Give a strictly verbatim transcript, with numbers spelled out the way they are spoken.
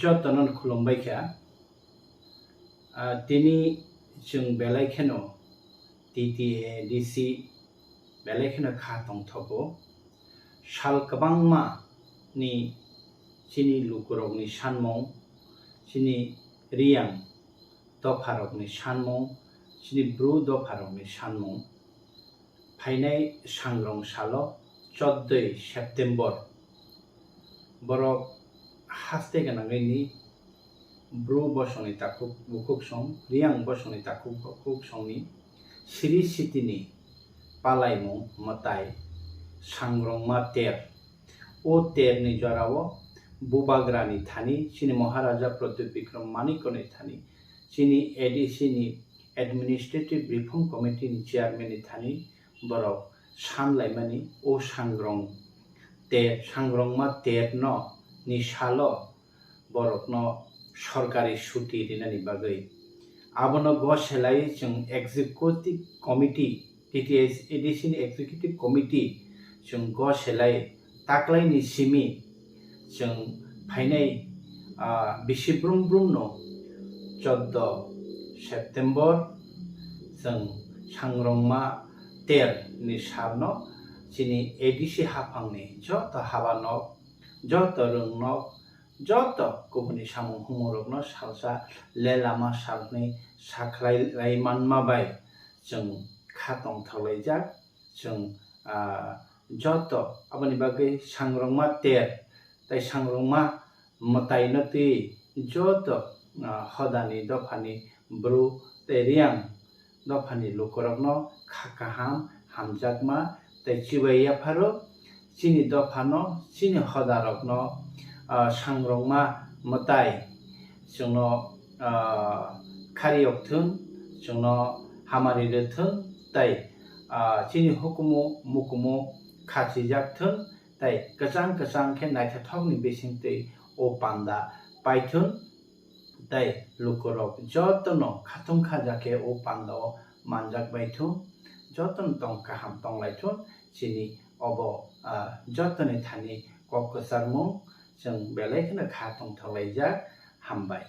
Jotono khulumbai kha. Ah, tini chwng belai kheno T T A D C belai kheno kha tongthogo. Sal kwbangma ni chini lukurokni sanmung, chini Riyang dopharokni sanmung, chini Bru dopharokni sanmung, phainai sangrong salo, chouddoi September, borok haste gwnangwi ni Bru bosongni takhuk bukhuksong, Riyang bosongni takhuk bukhuksongni Sri Sitini palaimung mwtai sangrongma ter. O terni jorao Bubagrani thani, chini Maharaja Pradyut Bikram Manikoni thani, chini A D C ni Administrative Reform Committee ni Chairman ni thani borok san laimani o sangrong ter, sangrongma terno ni salo borokno sorkari suti rinani bagwi. Abono goselai chwng Executive Committee, T T A D C ni Executive Committee chwng goselai taklaini simi chwng phainai, ah, bisi brum brumno chouddoi September chwng sangrongma ter ni salno chini A D C haphangni joto habanok, joto rwngnok, joto kubuni samung humung rokno salsa le lama salnwi sakhlai lai manma bai chwng kha tongthok laijak. Chwng, ah, joto aboni bagwi sangrongma ter tei sangrongma mwtaino twi joto, ah, hodani dophani Bru tei Riyang dophani lukurokno kha kaham, hamjakma tei chibai yapharo chini dophano, chini hodarokno, ah, sangrongma mwtai chwngno, ah, khariyok thung, chwngno hamari rw thung tei, ah, chini hukumu mukumu khachijak thung tei kwchang kwchang khe naithothokni bisingtwi o panda paithung. Tei lukurok jotono khatung khaja khe o pandao manjak bai thung, jotono tong kaham tong lai thung. Chini obo, ah, jotoni thani kok kwcharmung chwng belai kheno kha tongthok laijak. Hambai.